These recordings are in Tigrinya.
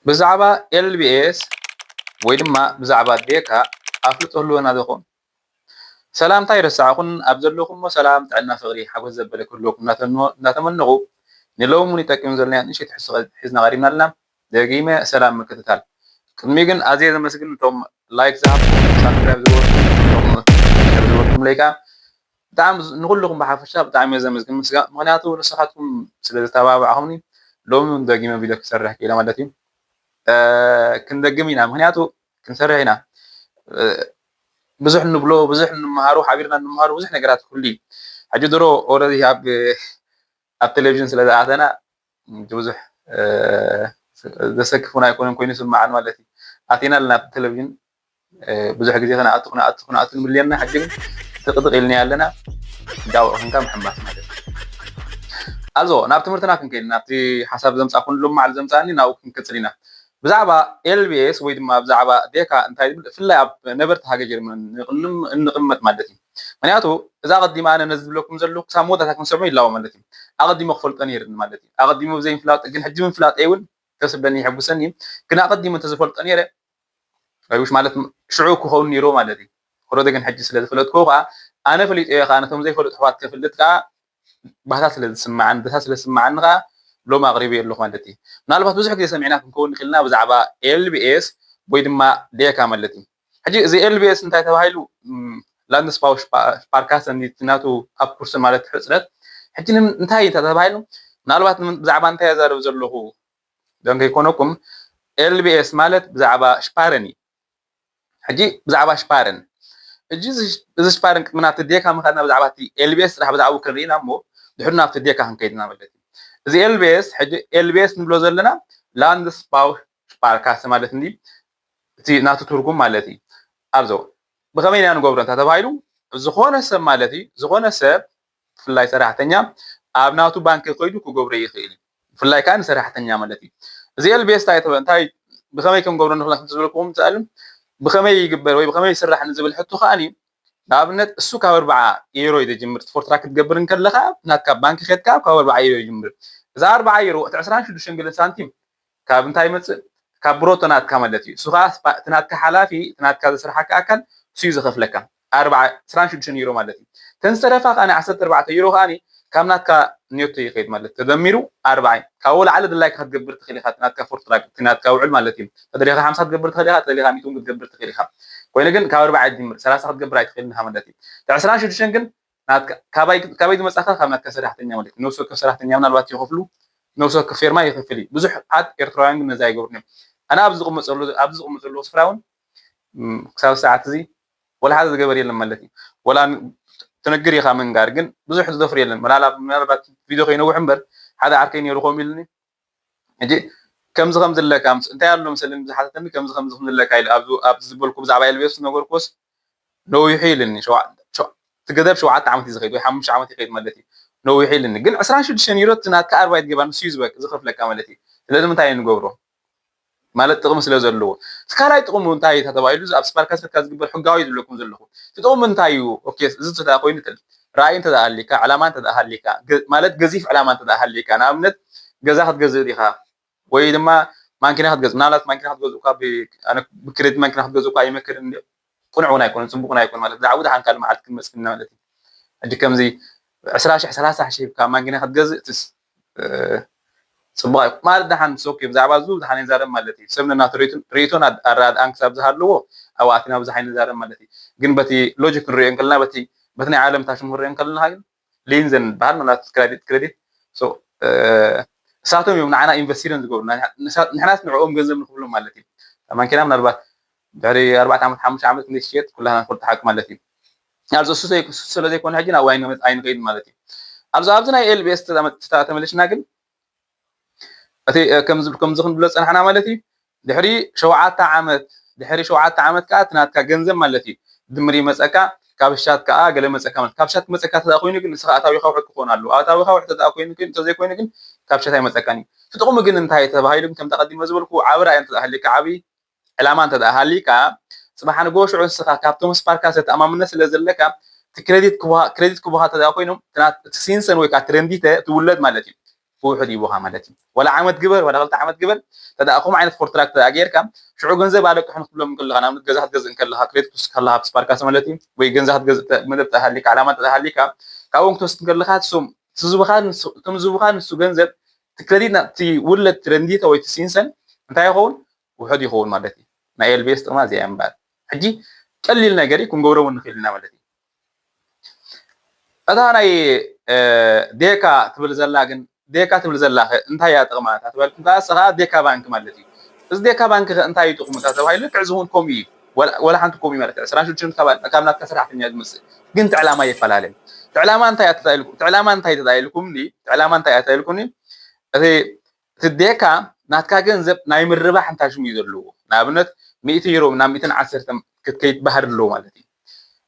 ብዛዕባ ኤልቢኤስ ወይ ድማ ብዛዕባ ዴካ ኣፍልጦ ህልወና ዶ ይኸውን? ሰላምታ ይረሳዕኹን፣ ኣብ ዘለኹሞ ሰላም፣ ጥዕና፣ ፍቕሪ፣ ሓጎስ ዘበለ ክህልወኩም እናተመ-፣ እናተመነኹ፣ ንሎሚ እውን ይጠቅም ዘለና ንእሽተይ ትሕዝቶ ሒዝና ቀሪብና ኣለና። ደጊመ ሰላም ምክትታል። ቅድሚ ግን ኣዝየ ዘመስግን እቶም ላይክ ዝሃብኩም፣ ሳብስክራይብ ዝገበርኩም፣ እቶም ሸር ዝገበርኩም ለይካ ብጣዕሚ ዝ-፣ ንኹልኹም ብሓፈሻ ብጣዕሚ እየ ዘመስግን። ምስጋ-፣ ምኽንያቱ ንስኻትኩም ስለ ዘተባባዕኹምኒ ሎሚ እውን ደጊመ ቪድዮ ክሰርሕ ክኢለ ማለት እዩ። እ፣ ክንደግም ኢና፣ ምኽንያቱ ክንሰርሕ ኢና። እ፣ ብዙሕ ንብሎ፣ ብዙሕ ንምሃሮ፣ ሓቢርና ንምሃሮ ብዙሕ ነገራት ኩሉ እዩ። ሕጂ ድሮ ኦልሬዲ ኣብ፣ ኣብ ቴሌቪዥን ስለ ዝኣተና ብዙሕ፣ እ፣ ዘሰክፍ እውን ኣይኮነን ኮይኑ ይስምዓኒ ማለት እዩ። ኣቲና ኣለና ኣብቲ ቴሌቪዥን፣ እ፣ ብዙሕ ግዜ ክንኣቱ፣ ክንኣቱ፣ ክንኣቱ ንብል ኔርና፣ ሕጂ ግን ጥቕጥቕ ኢልና ኣለና። እንዳወቕንካ ምሕማስ ማለት እዩ። ኣዞ፣ ናብ ትምህርትና ክንከይድ፣ ናብቲ ሓሳብ ዘምጻእኩን ሎማዓል ዘምጻእኒ ናብኡ ክንቅጽል ኢና። ብዛዕባ ኤልቢኤስ ወይ ድማ ብዛዕባ ዴካ እንታይ ዝብል፣ ብፍላይ ኣብ ነበርቲ ሃገር ጀርመን ንቕልም-፣ እንቕመጥ ማለት እዩ። ምኽንያቱ እዛ ኣቐዲመ ኣነ ነዚ ዝብለኩም ዘለኹ ክሳብ መወዳእታ ክንሰምዑ ይላቦ ማለት እዩ። ኣቐዲመ ክፈልጦ ነይርኒ ማለት እዩ። ኣቐዲሙ ብዘይ ምፍላጥ ግን ሕጂ ምፍላጠይ እውን ከስብለኒ የሐጉሰኒ እዩ። ግን ኣቐዲሙ እንተዝፈልጦ ነይረ፣ ኣይውሽ ማለት ሽዑ ክኸውን ነይሩ ማለት እዩ። ኮረደ ግን ሕጂ ስለ ዝፈለጥኩ ከዓ ኣነ ፈሊጠዮ ከዓ ነቶም ዘይፈልጡ ኣሕዋት ከፍልጥ ከዓ ባህታ ስለ ዝስምዓን፣ ደስታ ስለ ዝስምዓኒ ከዓ ሎም ኣቕሪበዮ ኣለኹ ማለት እዩ። ምናልባት ብዙሕ ግዜ ሰሚዕና ክንከውን ንኽእል ኢና ብዛዕባ ኤልቢኤስ ወይ ድማ ዴካ ማለት እዩ። ሕጂ እዚ ኤልቢኤስ እንታይ ተባሂሉ? ም፣ ላንድስባው ሽፓ-፣ ሽፓርካሰን ናቱ ኣብ ኩርስን ማለት ሕጽረት። ሕጂ ንም-፣ እንታይ እዩ ተባሂሉ? ምናልባት ንም-፣ ብዛዕባ እንታይ ኣዛርብ ዘለኹ ደን ከይኮነኩም፣ ኤልቢኤስ ማለት ብዛዕባ ሽፓረን እዩ። ሕጂ ብዛዕባ ሽፓረን፣ ሕጂ እዚ ሽ-፣ እዚ ሽፓረን ቅድሚ ናብቲ ዴካ ምኻድና ብዛዕባ እቲ ኤልቢኤስ ጥራሕ ብዛዕባኡ ክንርኢ ኢና እሞ፣ ድሕሪ ናብቲ ዴካ ክንከይድ ኢና ማለት እዩ። እዚ ኤልቢኤስ፣ ሕጂ ኤልቢኤስ ንብሎ ዘለና ላንድስባው ሽፓርካሰ ማለት እንዲ፣ እቲ ናቱ ትርጉም ማለት እዩ። ኣብዞ ብኸመይ ኢና ንገብሮ እንተ ተባሂሉ፣ ዝኾነ ሰብ ማለት እዩ፣ ዝኾነ ሰብ ብፍላይ ሰራሕተኛ ኣብ ናቱ ባንክ ከይዱ ክገብሮ ይኽእል እዩ። ብፍላይ ከዓ ንሰራሕተኛ ማለት እዩ። እዚ ኤልቢኤስ እንታይ ተበ-፣ እንታይ፣ ብኸመይ ከም ገብሮ ንኽእል ከም ዝበልኩኹም ትኣልም፣ ብኸመይ ይግበር ወይ ብኸመይ ይስራሕ ንዝብል ሕቶ ከዓኒ፣ ንኣብነት እሱ ካብ ኣርብዓ ኤሮ እዩ ዝጅምር። እቲ ፎርትራክ ክትገብር እንከለኻ ናትካ ባንክ ኬድካ ካብ ኣርብዓ ኤሮ ይጅምር። እዛ ኣርብዓ ኤሮ እቲ ዕስራን ሽዱሽተን ገለ ሳንቲም ካብ እንታይ ይመጽእ? ካብ ብሮቶ ናትካ ማለት እዩ። እሱ ኸዓ ስፓ-፣ እቲ ናትካ ሓላፊ፣ እቲ ናትካ ዘስርሓካ ኣካል እሱ እዩ ዝኸፍለካ። ኣርብዓ፣ ዕስራን ሽዱሽተን ዩሮ ማለት እዩ። እተን ዝተረፋ ከኣ ዓሰርተ ኣርባዕተ ዩሮ ከኣ ካብ ናትካ ኔቶ ይኸይድ ማለት እዩ። ተደሚሩ ኣርብዓ እዩ። ካብኡ ላዕሊ ድላይካ ክትገብር ትኽእል ኢኻ። እቲ ናትካ ፎርትራክ፣ እቲ ናትካ ውዕል ማለት እዩ። ተደሊኻ ሓምሳ ክትገብር ትኽእል ኢኻ፣ ተደሊኻ ሚእቲ እውን ክትገብር ትኽእል ኢኻ። ኮይኑ ግን ካብ ኣርብዓ ይጅምር፣ ሰላሳ ክትገብር ኣይትኽእልን ኢኻ ማለት እዩ። እቲ ዕስራን ሽዱሽተን ግን ናትካ፣ ካባይ፣ ካበይ ዝመጻኻ? ካብ ናትካ ሰራሕተኛ ማለት እዩ። ነፍሲ ወከፍ ሰራሕተኛ ምናልባት ይኸፍሉ፣ ነፍሲ ወከፍ ፌርማ ይኸፍል እዩ። ብዙሓት ኤርትራውያን ግን ነዚ ኣይገብሩን እዮም። ኣነ ኣብዚ ዝቕመጥ ዘሎ፣ ኣብዚ ዝቕመጥ ዘለኹ ስፍራ እውን፣ ም፣ ክሳብ ሰዓት እዚ ወላ ሓደ ዝገበር የለን ማለት እዩ። ወላ ን-፣ ትነግር ኢኻ ምንጋር፣ ግን ብዙሕ ዝደፍር የለን። ምናልባት፣ ምናልባት ቪድዮ ከይነውሕ እምበር፣ ሓደ ዓርከይ ነይሩ ከምኡ ኢሉኒ። ሕጂ ከምዚ ከምዚ ኣለካ፣ ምስ-፣ እንታይ ኣሎ መሰለኒ ዝሓተተኒ፣ ከምዚ ከምዚ ከምዚ ኣለካ ኢሉ፣ ኣብዚ፣ ኣብዚ ዝበልኩ ብዛዕባ ኤልቤስ ዝነገርኩስ ነዊሑ ኢሉኒ። ሸውዓ-፣ ሸው-፣ እቲ ገደብ ሸውዓተ ዓመት እዩ ዝኸይድ ወይ ሓሙሽተ ዓመት ይኸይድ ማለት እዩ። ነዊሑ ኢሉኒ። ግን ዕስራን ሽዱሽተን ዩሮ እቲ ናትካ ኣርባይት ገባ ንሱ እዩ ዝበክ-፣ ዝኸፍለካ ማለት እዩ። ስለዚ ምንታይ እዩ ንገብሮ? ማለት ጥቕሚ ስለ ዘለዎ። እቲ ካልኣይ ጥቕሙ እንታይ እዩ ተባሂሉ፣ እዚ ኣብ ስፓርካስ ከትካ ዝግበር ሕጋዊ ዝብለኩም ዘለኹ። እቲ ጥቕሙ እንታይ እዩ? ኦኬ፣ እዚ እንተ ደኣ ኮይኑ ትል-፣ ራእይ እንተ ደኣ ሃሊካ፣ ዕላማ እንተ ደኣ ሃሊካ፣ ገ-፣ ማለት ገዚፍ ዕላማ እንተ ደኣ ሃሊካ፣ ንኣብነት ገዛ ክትገዝእ ዲኻ ወይ ድማ ማንኪና ክትገዝእ፣ ምናልባት ማንኪና ክትገዝእ እኳ ብ-፣ ኣነ ብክሬዲት ማንኪና ክትገዝእ እኳ ኣይመክርን እንድዮ። ቅኑዕ እውን ኣይኮነን፣ ጽቡቕ እውን ኣይኮን ማለት፣ ብዛዕባኡ ደሓን ካልእ መዓልቲ ክንመጽእ ኢና ማለት እዩ። ሕጂ ከምዚ ዕስራ ሽሕ፣ ሰላሳ ሽሕ ሂብካ ማንኪና ክትገዝእ፣ እትስ፣ እ፣ ጽቡቕ ኣይኮን ማለት፣ ደሓን፣ ኦኬ፣ ብዛዕባ እዚ ደሓን ይዛረብ ማለት እዩ። ሰብ ነናቱ ርእይቶ-፣ ርእይቶን ኣድ-፣ ኣረዳድኣን ክሳብ ዝሃለዎ፣ ኣብኡ ኣቲና ብዙሕ ኣይንዛረብ ማለት እዩ። ግን በቲ ሎጂክ ክንርእዮ እንከለና፣ በቲ፣ በቲ ናይ ዓለም ታሽሙ ክንርእዮ እንከለና ግን፣ ሊንዘን በሃል ማለት ክሬዲት፣ ክሬዲት። ሶ፣ እ፣ እሳቶም እዮም ንዓና ኢንቨስቲረን ዝገብሩና። ንሳ-፣ ንሕናስ ንዕኦም ገንዘብ ንኽብሎም ማለት እዩ። ማንኪና ምናልባት ድሕሪ ኣርባዕተ ዓመት፣ ሓሙሽተ ዓመት ክንደይ ዝሽየጥ ኩላና ንፈልጦ ሓቂ ማለት እዩ። ኣብዚ እሱ ዘይ-፣ እሱ ስለ ዘይኮነ ሕጂ ናብኡ ኣይንመ-፣ ኣይንኸይድን ማለት እዩ። ኣብዚ፣ ኣብዚ ናይ ኤልቢኤስ ተመ-፣ ተመ-፣ ተመሊስና ግን እቲ፣ እ፣ ከምዚ፣ ከምዚ ክንብሎ ዝጸናሕና ማለት እዩ። ድሕሪ ሸውዓተ ዓመት፣ ድሕሪ ሸውዓተ ዓመት ከኣ እቲ ናትካ ገንዘብ ማለት እዩ ድምር ይመጸካ፣ ካብ ሻት ከኣ ገለ መጸካ ማለት፣ ካብ ሻት ክመጸካ ተደኣ ኮይኑ ግን ንስኻ ኣታዊኻ ውሑድ ክኾን ኣለዎ። ኣታዊኻ ውሑድ ተደኣ ኮይኑ ግን፣ እንተዘይኮይኑ ግን ካብ ሻት ኣይመጸካን እዩ። እቲ ጥቕሚ ግን እንታይ ተባሂሉ ግን ከምቲ ኣቐዲመ ዝበልኩ ዓቢ ራእይ እንተ ደኣ ሃልዩካ፣ ዓቢ ዕላማ እንተ ደኣ ሃልዩካ፣ ጽባሕ ንግሆ ሽዑ ንስኻ ካብቶም ስፓርካስ ተኣማምነት ስለ ዘለካ፣ እቲ ክሬዲት ክቡሃ-፣ ክሬዲት ክቡሃ እንተ ደኣ ኮይኖም፣ እቲ ናት-፣ እቲ ሲንሰን ወይ ከኣ ትረንዲተ ትውለድ ማለት እዩ። ብውሑድ ይቦኻ ማለት እዩ። ወላ ዓመት ግበር ወላ ክልተ ዓመት ግበር ተደኣ ከምኡ ዓይነት ፎርትራክ ተደኣ ጌርካ ሽዑ ገንዘብ ኣለቅሑ ክትብሎም ከለኻ ንኣብነት ገዛ ክትገዝእ ከለኻ ክሬት ክስ ከለኻ ኣብ ስፓርካስ ማለት እዩ ወይ ገንዛ ክትገዝእ መደብ ተሃሊካ ዕላማ ተሃሊካ ካብኦም ክትወስድ ከለኻ እቶም ዝቡኻ ንሱ ገንዘብ ትክረዲት እቲ ውለድ ትረንዲተ ወይ ትሲንሰን እንታይ ይኸውን ውሑድ ይኸውን ማለት እዩ። ናይ ኤልቤስ ጥቕማ እዚኣ እምበኣር ሕጂ ቀሊል ነገር እዩ ክንገብሮ እውን ንኽእል ኢና ማለት እዩ። እታ ናይ ዴካ ትብል ዘላ ግን ዴካ ትብል ዘላ እንታይ እያ ጥቕማ ተባሂልኩም ከዓ እሳ ከዓ ዴካ ባንክ ማለት እዩ። እዚ ዴካ ባንክ ከ እንታይ እዩ ጥቕሙ ተባሂሉ ልክዕ እዚ እውን ከምኡ እዩ። ወላ ሓንቲ ከምኡ ማለት እዩ። ዕስራን ሽዱሽተን ካብ ናትካ ሰራሕተኛ ዝመፅእ ግን ትዕላማ ይፈላለ። ትዕላማ እንታይ ተታኢልኩም ትዕላማ እንታይ ተታኢልኩም ትዕላማ እንታይ ተታኢልኩም እቲ እቲ ዴካ ናትካ ገንዘብ ናይ ምርባሕ እንታይ ሽሙ እዩ ዘለዎ። ንኣብነት ሚእቲ ዩሮ ናብ ሚእትን ዓሰርተን ክትከይድ ባህር ኣለዎ ማለት እዩ።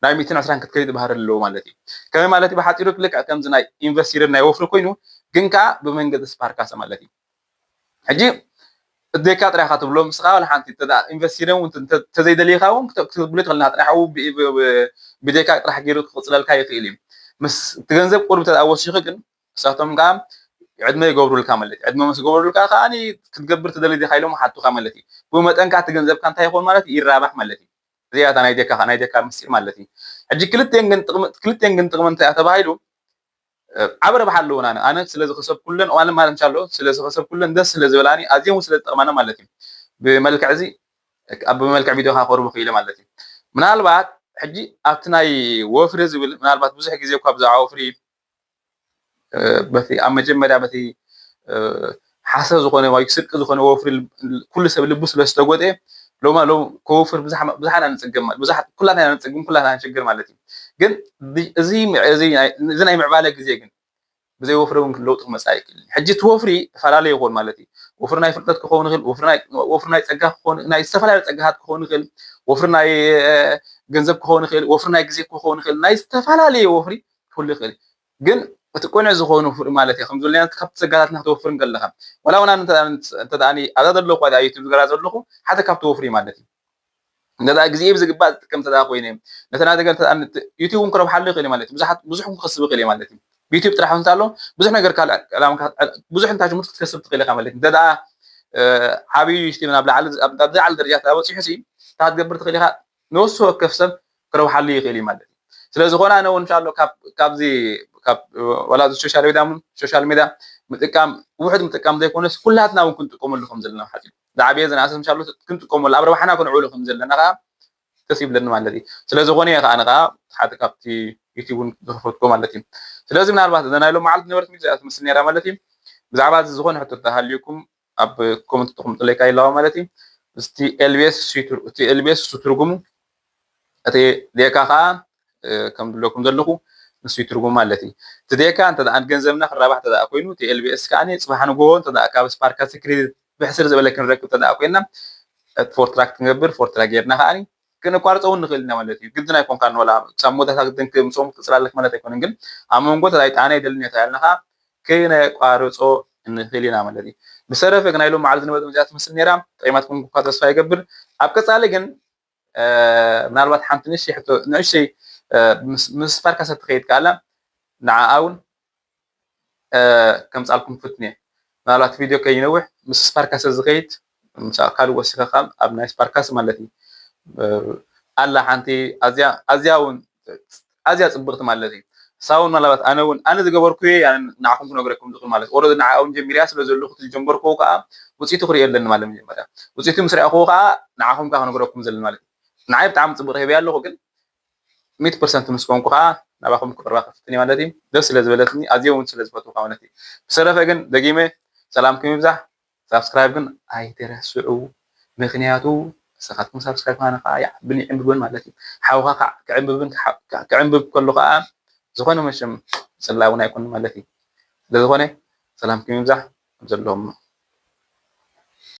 ናብ ሚእትን ዕስራን ክትከይድ ባህር ኣለዎ ማለት እዩ። ከመይ ማለት እዩ? ብሓፂሩ ልክዕ ከምዚ ናይ ኢንቨስቲርን ናይ ወፍሪ ኮይኑ ግን ከዓ ብመንገዲ ስፓርካሰ ማለት እዩ። ሕጂ እቲ ዴካ ጥራይካ ትብሎ ምስኻ ዋላ ሓንቲ ኢንቨስቲርን እውን ተዘይደሊኻ እውን ክትብሎ ትኽእል ጥራሕ ብዴካ ጥራሕ ገይሩ ክቕፅለልካ ይኽእል እዩ። ምስ እቲ ገንዘብ ቁርብ ተወሲኺ ግን ንሳቶም ከዓ ዕድመ ይገብሩልካ ማለት እዩ። ዕድመ ምስ ገብሩልካ ከዓ ክትገብር ትደሊ ዲኻ ኢሎም ሓቱካ ማለት እዩ። ብመጠንካ እቲ ገንዘብካ እንታይ ይኸውን ማለት እዩ ይራባሕ ማለት እዩ። እዚኣ እታ ናይ ዴካ ናይ ዴካ ምስጢር ማለት እዩ። ሕጂ ክልቴን ግን ጥቕሚ ክልቴን ግን ጥቕሚ እንታይ ተባሂሉ ዓብ ረብሓ ኣለዎ። ኣነ ኣነ ስለ ዝኸሰብኩለን እዋን ማለት እንሻሎ ስለ ዝኸሰብኩለን ደስ ስለ ዝበላኒ ኣዝዮም ስለ ዝጠቕማና ማለት እዩ። ብመልክዕ እዚ ኣብ ብመልክዕ ቪድዮ ከቕርቡ ክኢለ ማለት እዩ። ምናልባት ሕጂ ኣብቲ ናይ ወፍሪ ዝብል ምናልባት ብዙሕ ግዜ እኳ ብዛዕባ ወፍሪ በቲ ኣብ መጀመርያ በቲ ሓሰ ዝኾነ ወይ ስርቂ ዝኾነ ወፍሪ ኩሉ ሰብ ልቡ ስለ ዝተጎደ ሎማ ሎም ከወፍር ብዙሓ ኢና ንፅገም ኩላትና ኢና ንፅግም ኩላትና ንሽግር ማለት እዩ። ግን እዚ እዚ ናይ ምዕባለ ግዜ ግን ብዘይ ወፍሪ እውን ለውጢ ክመፅእ ኣይክእልን። ሕጂ እቲ ወፍሪ ተፈላለየ ይኸውን ማለት እዩ። ወፍሪ ናይ ፍልጠት ክኸውን ይኽእል፣ ወፍሪ ናይ ጸጋ ክኸውን ናይ ዝተፈላለዩ ጸጋታት ክኸውን ይኽእል፣ ወፍሪ ናይ ገንዘብ ክኸውን ይኽእል፣ ወፍሪ ናይ ግዜ ክኸውን ይኽእል፣ ናይ ዝተፈላለየ ወፍሪ ክህሉ ይኽእል። ግን እቲ ቅኑዕ ዝኾነ ወፍሪ ማለት እዩ። ከም ዝበልና ካብቲ ጸጋታትና ክትወፍር እንከለኻ ዋላ እውን ኣነ እንተ ደኣ ኣብዛ ዘለኹ እዚኣ ዩቱብ ዝገራ ዘለኹ ሓደ ካብቲ ወፍሪ ማለት እዩ። እንተ ግዜ ብዝግባእ ዝጥቀም እንተ ኮይነ ነተና ነገር ዩቲብ እውን ክረብሓሉ ይኽእል ማለት ብዙሓት ብዙሕ ክኸስብ ይኽእል ማለት ዩቲብ ጥራሕ እንተ ኣሎ ብዙሕ ነገር ካልእ ብዙሕ እንታይ ትምህርቲ ክትከስብ ትኽእል ኢኻ ማለት እንተ ዓብዩ ሽቲ ናብ ላዕሊ ኣብ ዝዓለ ደረጃ ተበፂሑ ሲ እንታይ ክትገብር ትኽእል ኢኻ ንወሱ ወከፍ ሰብ ክረብሓሉ ይኽእል እዩ ማለት እዩ። ስለዝኾነ ኣነ እውን እንሻሎ ካብዚ ወላ ሶሻል ሜዳ ሶሻል ሜዳ ምጥቃም ውሕድ ምጥቃም ዘይኮነስ ኩላትና እውን ክንጥቀመሉ ከም ዘለና ሓፂ ዝዓበየ ዝነኣሰ እንሻሎ ክንጥቀመሉ ኣብ ረብሓና ክንዕውሎ ከም ዘለና ከዓ ደስ ይብለኒ ማለት እዩ። ስለዝኾነ እየ ከዓ ንከዓ ሓደ ካብቲ ዩቲብ እውን ዝኸፈትኩ ማለት እዩ። ስለዚ ምናልባት እዛ ናይ ሎም መዓልቲ ነበረት ሚዛያ ትመስል ነራ ማለት እዩ። ብዛዕባ እዚ ዝኾነ ሕቶ ተሃልዩኩም ኣብ ኮመንት ተቕምጡለይ ከዓ ይለዋ ማለት እዩ። እቲ ኤልቤስ እቲ ኤልቤስ ትርጉሙ እቲ ዴካ ከዓ ከም ዝብለኩም ዘለኹ ንሱ ትርጉሙ ማለት እዩ። እቲ ዴካ እንተ ገንዘብና ክራባሕ እንተ ኮይኑ እቲ ኤልቤስ ከዓ ፅባሕ ንጎ እንተ ካብ ስፓርካስ ክሬዲት ብሕስር ዝበለ ክንረክብ እንተ ኮይና ፎርትራክ ክንገብር ፎርትራክ ጌርና ከዓ ክነቋርፆ እውን ንኽእል ኢና ማለት እዩ። ግድን ኣይኮንካን ዋላ ክሳብ መወዳእታ ግድን ምስኦም ክትፅላለክ ማለት ኣይኮነን። ግን ኣብ መንጎ ተላይ ጣዕና ይደልን እየ ተባሂልና ከዓ ክነቋርፆ ንኽእል ኢና ማለት እዩ። ብሰረፈ ግን ኣይሎም መዓልቲ ዝነበረ መዚኣ ትመስል ነይራ። ጠቂማትኩም እኳ ተስፋ ይገብር። ኣብ ቀፃሊ ግን ምናልባት ሓንቲ ንእሽተይ ሕቶ ንእሽተይ ምስ ፋርካሰ ትኸይድ ከኣላ ንዓኣ እውን ከምፃልኩም ፍትንየ ምናልባት ቪድዮ ከይነውሕ ምስ ስፓርካሰ ዝኸይድ ምስ ካልእ ወሲኸ ኣብ ናይ ስፓርካስ ማለት እዩ ኣላ ሓንቲ ኣዝያ እውን ኣዝያ ፅብቕቲ ማለት እዩ። ሳውን ምናልባት ኣነ እውን ኣነ ዝገበርኩ ንዓኹም ክነግረኩም ዝኽእል ማለት ኦረዲ ንዓ እውን ጀሚርያ ስለ ዘለኹ ዝጀመርኩ ከዓ ውፅኢቱ ክሪኦ ኣለኒ ማለት መጀመርያ ውፅኢቱ ምስ ረኣኹ ከዓ ንዓኹም ከዓ ክነግረኩም ዘለኒ ማለት እዩ። ንዓይ ብጣዕሚ ፅቡቅ ሂበያ ኣለኹ ግን ሚእቲ ፐርሰንት ምስ ኮንኩ ከዓ ናባኹም ክቅርባ ከፍትን ማለት እዩ። ደስ ስለ ዝበለትኒ ኣዝየ እውን ስለ ዝፈትውካ ማለት እዩ። ብሰረፈ ግን ደጊመ ሰላምኩም ይብዛሕ። ሳብስክራይብ ግን ኣይትረስዑ። ምክንያቱ ንስኻትኩም ሳብስክራይብ ካነ ከዓ ይዓብን ይዕምብብን ማለት እዩ። ሓውካ ከዓ ክዕምብብን ክዕምብብ ከሎ ከዓ ዝኾነ መሸም ፅላ እውን ኣይኮን ማለት እዩ። ስለዝኾነ ሰላምኩም ይብዛሕ ዘለኹም